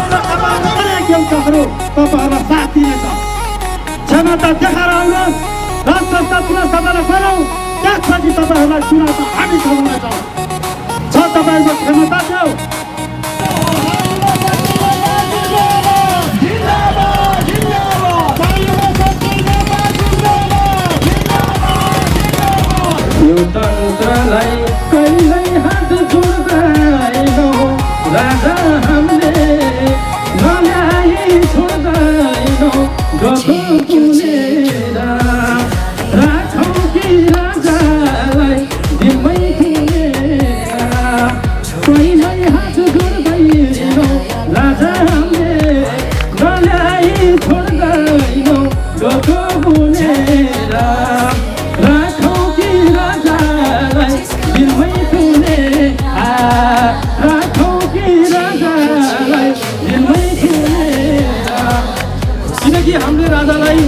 अनेक एउटाहरू तपाईँहरूलाई साथ दिनेछ। क्षमता देखाएर आउनुहोस्, राष्ट्र पुनः तपाईँलाई बनाऊ, त्यसपछि तपाईँहरूलाई चुनाव हामी चलाउनेछौँ। छ तपाईँको क्षमता देऊ। यो तन्त्रलाई कहिल्यै हात जोड्दैनौ राजा, हामीले नल्याई छोड्दैनौ गएको पुनेर राखौ कि राजालाई दिनमै खुलेर। कहिल्यै हात जोड्दैनौ राजा, हामीले नल्याई छोड्दैनौ गएको पुनेर राखौ कि राजालाई दिनमै खुलेर। राखौ कि राजालाई दिनमै खुलेर। किनकि हामीले राजालाई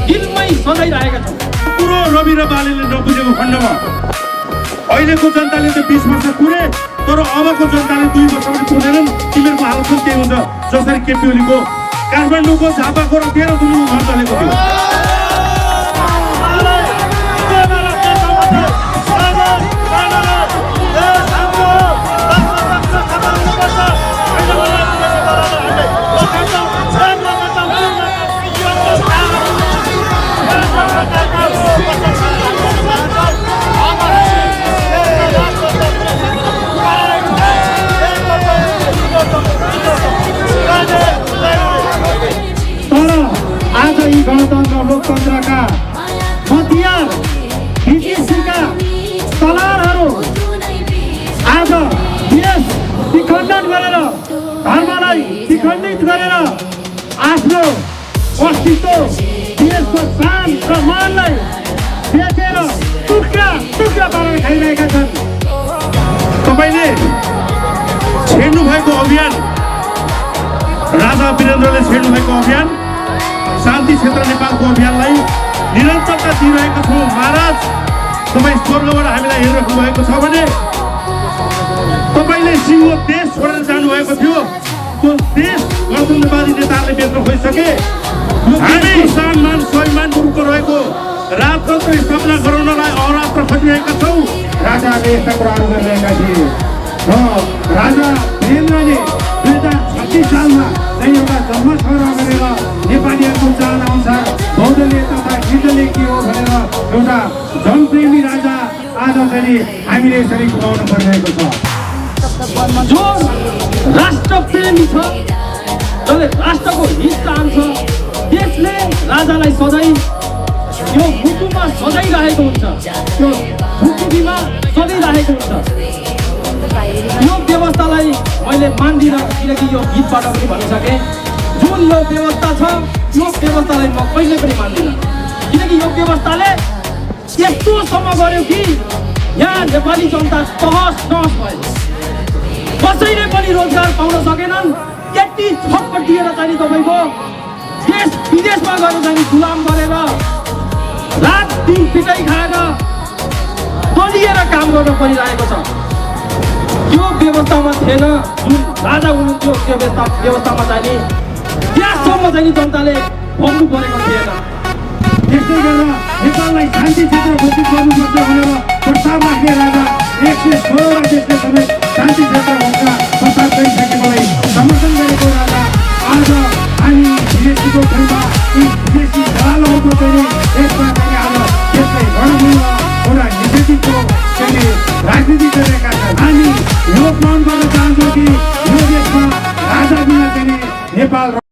दिलमै सजाइरहेका छौँ। पुरो रवि र बालीले नबुझेको खण्डमा अहिलेको जनताले त 20 वर्ष कुरे, तर अबको जनताले 2 वर्ष पनि कुरेनन्। तिमीहरूको हालत पनि त्यही हुन्छ जसरी केपी ओलीको काठमाडौँको झापाको र 13 दुलीको घर चलेको थियो। आज यी गणतन्त्र लोकतन्त्रका हतियार विदेशीका तलवारहरू आज देश विखण्डन गरेर, धर्मलाई विखण्डित गरेर आफ्नो अस्तित्व, देशको शान र मानलाई बेचेर टुक्रा टुक्रा पारेर खाइरहेका छन्। तपाईँले छेड्नु भएको अभियान, राजा वीरेन्द्रले छेड्नु भएको अभियान, शान्ति क्षेत्र नेपालको अभियानलाई निरन्तरता दिइरहेको छौँ। महाराज, तपाईँ स्वर्गबाट हामीलाई हेरिराख्नु भएको छ भने तपाईँले सिङ्गो देश छोडेर जानुभएको थियो। त्यो देश गणतन्त्रवादी नेताहरूले बेच्न खोजिसके। हामी सम्मान स्वाभिमानको रूपमा रहेको राजतन्त्र स्थापना गराउनलाई अहोरात्र खोजिरहेका छौँ। राजाले यस्ता कुराहरू गरिरहेका थिए र राजा वीरेन्द्रले 2036 सालमा चाहिँ एउटा जन्मसङ्ग्रह गरेर नेपालीहरूको चाहनाअनुसार बौद्धले तथा निर्दलीय के हो भनेर एउटा जनप्रेमी राजा आज चाहिँ हामीले यसरी गुमाउनु परिरहेको छ। जो राष्ट्रप्रेमी छ, जसले राष्ट्रको हित चाहन्छ, त्यसले राजालाई सधैँ यो मुटुमा सजाइरहेको हुन्छ, त्यो ढुकुटीमा सजाइरहेको हुन्छ। यो व्यवस्थालाई मैले मान्दिनँ, किनकि यो गीतबाट पनि भनिसकेँ। जुन यो व्यवस्था छ, यो व्यवस्थालाई म कहिले पनि मान्दिनँ, किनकि यो व्यवस्थाले यस्तोसम्म गर्यो कि यहाँ नेपाली जनता तहस नहस भयो। कसैले पनि रोजगार पाउन सकेनन्। यति छप्पट दिएर चाहिँ तपाईँको देश विदेशमा गएर चाहिँ गुलाम गरेर रात दिन पिटाइ खाएर दलिएर काम गर्न परिरहेको छ। त्यो व्यवस्थामा थिएन, जुन राजा हुनुहुन्थ्यो त्यो व्यवस्थामा चाहिँ त्यससम्म चाहिँ जनताले भोग्नु परेको थिएन। त्यस्तै गरेर नेपाललाई शान्ति क्षेत्र घोषित गर्नुपर्छ भनेर प्रस्ताव राख्ने राजा 116 देशले समेत शान्ति क्षेत्र घोषणा प्रस्ताव गरिसकेकोलाई समर्थन गरेको राजा आज हामी विदेशीको खेलमा यी विदेशी दलालहरूको चाहिँ यसमा चाहिँ आज त्यसलाई गणमूल्य एउटा निषेधितको चाहिँ राजनीति गरेका छन्। हामी लोकमान गर्न चाहन्छौँ कि यो देशमा राजा बिना चाहिँ नेपाल